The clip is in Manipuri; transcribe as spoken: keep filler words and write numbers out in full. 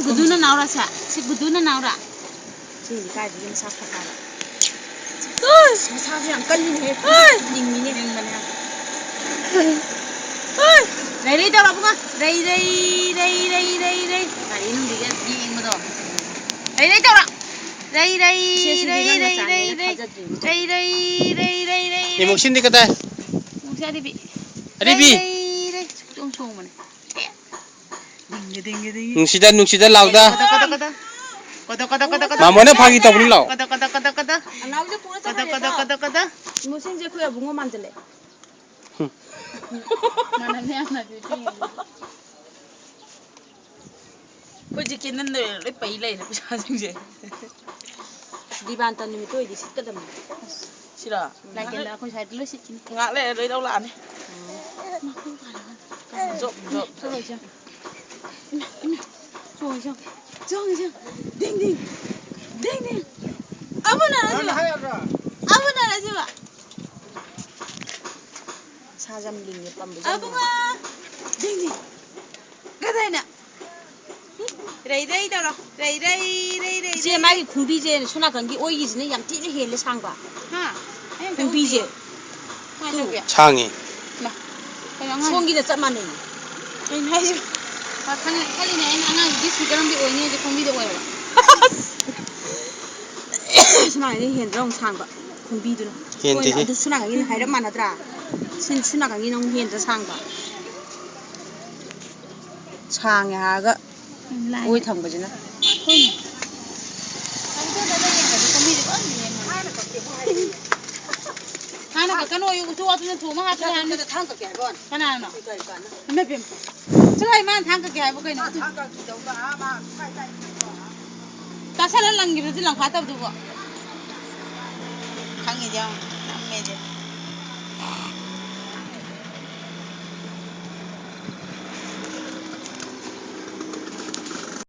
ꯒꯨꯗꯨꯅ ꯅꯥꯎꯔꯥ ꯁꯦ? ꯁꯤ ꯒꯨꯗꯨꯅ ꯅꯥꯎꯔꯥ? ꯁꯤꯗꯤ ꯀꯥꯏꯗꯒꯤ ꯃꯁꯥ ꯐꯠꯇꯕ? ꯃꯁꯥꯁꯨ ꯌꯥꯝ ꯀꯜꯂꯤꯅꯦꯍꯦ꯫ ꯂꯤꯡꯉꯤꯅꯦ꯫ ꯂꯤꯡꯕꯅꯦ꯫ ꯔꯩ ꯔꯩ ꯇꯧꯔꯣ ꯑꯕꯨꯡꯉꯣ꯫ ꯔꯩ ꯔꯩ, ꯔꯩ ꯔꯩ, ꯔꯩ ꯔꯩ꯫ ꯒꯥꯔꯤ ꯅꯨꯡꯁꯤꯠꯀ ꯌꯦꯡꯕꯗꯣ꯫ ꯔꯩ ꯔꯩ ꯇꯧꯔꯣ꯫ ꯔꯩ ꯔꯩ, ꯁꯦ, ꯁꯤꯗꯤ ꯔꯩ ꯅꯪꯅ ꯔꯩ, ꯆꯥꯅꯩꯅ ꯔꯩ ꯔꯩ꯫ ꯊꯥꯖꯗ꯭ꯔꯤꯅꯦ꯫ ꯔꯩ ꯔꯩ, ꯔꯩ ꯔꯩ, ꯔꯩ ꯔꯩ꯫ ꯏꯃꯣꯛꯁꯤꯟꯗꯤ ꯀꯗꯥꯏ? ꯏꯃꯣꯛꯁꯤ ꯑꯔꯤꯕꯤ꯫ ꯔꯩ ꯔꯩ, ꯔꯩ꯫ ꯆꯣꯡ ꯆꯣꯡꯕꯅꯦ꯫ ꯗꯤꯡꯒꯤ ꯗꯤꯡꯒꯤ ꯗꯤꯡꯒꯤ꯫ ꯅꯨꯡꯁꯤꯗ ꯅꯨꯡꯁꯤꯗ ꯂꯥꯎꯗ꯫ ꯀꯗ ꯀꯗ ꯀꯗ꯫ ꯀꯗ ꯀꯗ ꯀꯗ ꯀꯗ꯫ ꯃꯥꯃꯣꯅ ꯐꯥꯒꯤ ꯇꯧꯕꯅꯤ ꯂꯥꯎ꯫ ꯀꯗ ꯀꯗ ꯀꯗ ꯀꯗ꯫ ꯑꯅꯥꯎꯁꯦ ꯄꯨꯔ ꯀꯗ ꯆꯠꯈ꯭ꯔꯦ ꯀꯗ ꯑꯗꯣ꯫ ꯀꯗ ꯀꯗ꯫ ꯏꯃꯣꯁꯤꯟꯁꯦ ꯑꯩꯈꯣꯏ ꯑꯕꯨꯡꯉꯣ ꯃꯥꯟꯁꯤꯜꯂꯦ꯫ ꯍꯨꯝ꯫ ꯃꯥꯟꯅꯗꯦ ꯌꯥꯝꯅ ꯑꯗꯨꯗꯤ꯫ ꯑꯩꯈꯣꯏꯁꯦ ꯀꯦꯟꯗꯜꯗ ꯑꯣꯏꯅ ꯂꯣꯏ ꯄꯩ ꯂꯩꯔꯦ ꯄꯩꯁꯥꯁꯤꯡꯁꯦ꯫ ꯗꯤꯕꯥꯟꯇ ꯅꯨꯃꯤꯠꯇ ꯑꯣꯏꯗꯤ ꯁꯤꯠꯀꯗꯕꯅꯤ꯫ ꯁꯤꯔꯣ? ꯂꯥꯏ ꯀꯦꯟꯗꯜ ꯑꯩꯈꯣꯏ ꯁ꯭ꯋꯥꯏꯗ ꯂꯣꯏ ꯁꯤꯠꯈꯤꯅꯤ꯫ ꯉꯥꯏꯍꯥꯛ ꯂꯩꯔ ꯂꯣꯏ ꯂꯧ ꯂꯥꯛꯑꯅꯤ꯫ ꯎꯝ꯫ ꯖꯣꯞ, ꯖꯣꯞ꯫ ꯆꯠꯂꯣ, ꯏꯆꯦ꯫ ꯏꯃꯥ, ꯏꯃꯥ꯫ ꯆꯣꯡꯉꯦ, ꯆꯣꯡꯉꯦ꯫ ꯆꯣꯡꯉꯦ, ꯆꯣꯡꯉꯦ꯫ ꯗꯤꯡ, ꯗꯤꯡ꯫ ꯗꯤꯡ, ꯗꯤꯡ꯫ ꯑꯃꯨꯛ ꯅꯥꯔꯁꯤꯕ꯫ ꯑꯃꯨꯛ ꯅꯥꯔꯁꯤꯕ꯫ ꯁꯥ ꯌꯥꯝ ꯂꯤꯡꯉꯦ ꯄꯝꯕꯁꯦ ꯌꯥꯝ ꯑꯕꯨꯡꯉꯣ! ꯅꯨꯡꯉꯥꯏ꯫ ꯗꯤꯡ, ꯗꯤꯡ꯫ ꯀꯗꯥꯏꯅ? ꯔꯩ ꯔꯩ ꯇꯧꯔꯣ꯫ ꯔꯩ ꯔꯩ, ꯔꯩ ꯔꯩ, ꯏꯆꯦ, ꯔꯩ ꯃꯥꯒꯤ ꯔꯩ꯫ ꯈꯣꯡꯕꯤꯁꯦ ꯁꯣꯝ ꯅꯥꯀꯟꯒꯤ ꯑꯣꯏꯒꯤꯁꯤꯅ ꯌꯥꯝ ꯊꯤꯅ ꯍꯦꯜꯂꯦ ꯁꯥꯡꯕ꯫ ꯍꯥ? ꯑꯩ ꯑꯝꯇ ꯈꯣꯡꯕꯤꯁꯦ꯫ ꯎꯗꯤꯌꯦ꯫ ꯀꯃꯥꯏꯅ ꯇꯧꯒꯦ? ꯁꯥꯡꯉꯦ꯫ ꯃꯥ, ꯀꯩꯅꯣ ꯑꯉꯥꯡ ꯁꯣꯝꯒꯤꯗ ꯆꯞ ꯃꯥꯟꯅꯩ꯫ ꯀꯩꯅꯣ ꯍꯥꯏꯁꯤꯕꯣ? ꯑ, ꯈꯪꯉꯦ, ꯈꯜꯂꯤꯅꯦ ꯑꯩꯅ ꯑꯉꯥꯡꯗꯨꯒꯤ ꯁ꯭ꯅꯤꯀꯔ ꯑꯃꯗꯤ ꯑꯣꯏꯅꯤ ꯍꯥꯏꯁꯦ ꯈꯣꯡꯕꯤꯗ ꯑꯣꯏꯔꯕ꯫ ꯁꯨꯃꯥꯏꯅ ꯍꯦꯟꯗ꯭ꯔꯥ ꯑꯃꯨꯛ ꯁꯥꯡꯕ ꯈꯣꯡꯕꯤꯗꯨꯅ꯫ ꯍꯦꯟꯗꯦꯍꯦ꯫ ꯑꯗꯨ ꯁꯨꯅꯥꯀꯟꯒꯤꯅ ꯍꯥꯏꯔꯞ ꯃꯥꯟꯅꯗ꯭ꯔꯥ? ꯁꯤ-, ꯁꯨꯅꯥꯀꯟꯒꯤꯅ ꯑꯃꯨꯛ ꯍꯦꯟꯗ꯭ꯔꯥ ꯁꯥꯡꯕ? ꯁꯥꯡꯉꯦ ꯍꯥꯏꯔꯒ ꯂꯥꯏꯅ꯫ ꯑꯣꯏ ꯊꯪꯕꯁꯤꯅ꯫ ꯍꯣꯏꯅꯦ꯫ ꯍꯥꯟꯅ ꯀꯛꯀꯅꯣꯌꯨ, ꯎꯇꯨ ꯋꯥꯇꯨꯅ ꯊꯣꯡꯕ ꯉꯥꯛꯇꯅꯦ ꯍꯥꯏꯕꯅꯤ꯫ ꯊꯥꯡ ꯀꯛꯀꯦ ꯍꯥꯏꯕ ꯋꯥꯅꯤ꯫ ꯀꯅꯥꯅꯣ? ꯀꯩ ꯀꯥꯟꯅ? ꯏꯃꯥ ꯏꯕꯦꯝꯃ꯫ ꯆꯠꯂꯣ, ꯏꯃꯥꯅ ꯊꯥꯡ ꯀꯛꯀꯦ ꯍꯥꯏꯕ ꯀꯩꯅꯣ? ꯊꯥꯡ ꯀꯛꯈꯤꯗꯧꯕ, ꯑꯥ, ꯃꯥ ꯀꯥꯏ ꯀꯥꯏ ꯆꯠꯈ꯭ꯔꯕ? ꯇꯥꯁꯜꯂ ꯂꯪꯈꯤꯕꯗꯨꯗꯤ ꯂꯪꯐꯥꯠꯇꯕꯗꯨꯕꯣ꯫ ꯈꯪꯉꯤꯗꯤ ꯌꯦꯡꯉꯨ, ꯅꯝꯃꯦꯗꯤ꯫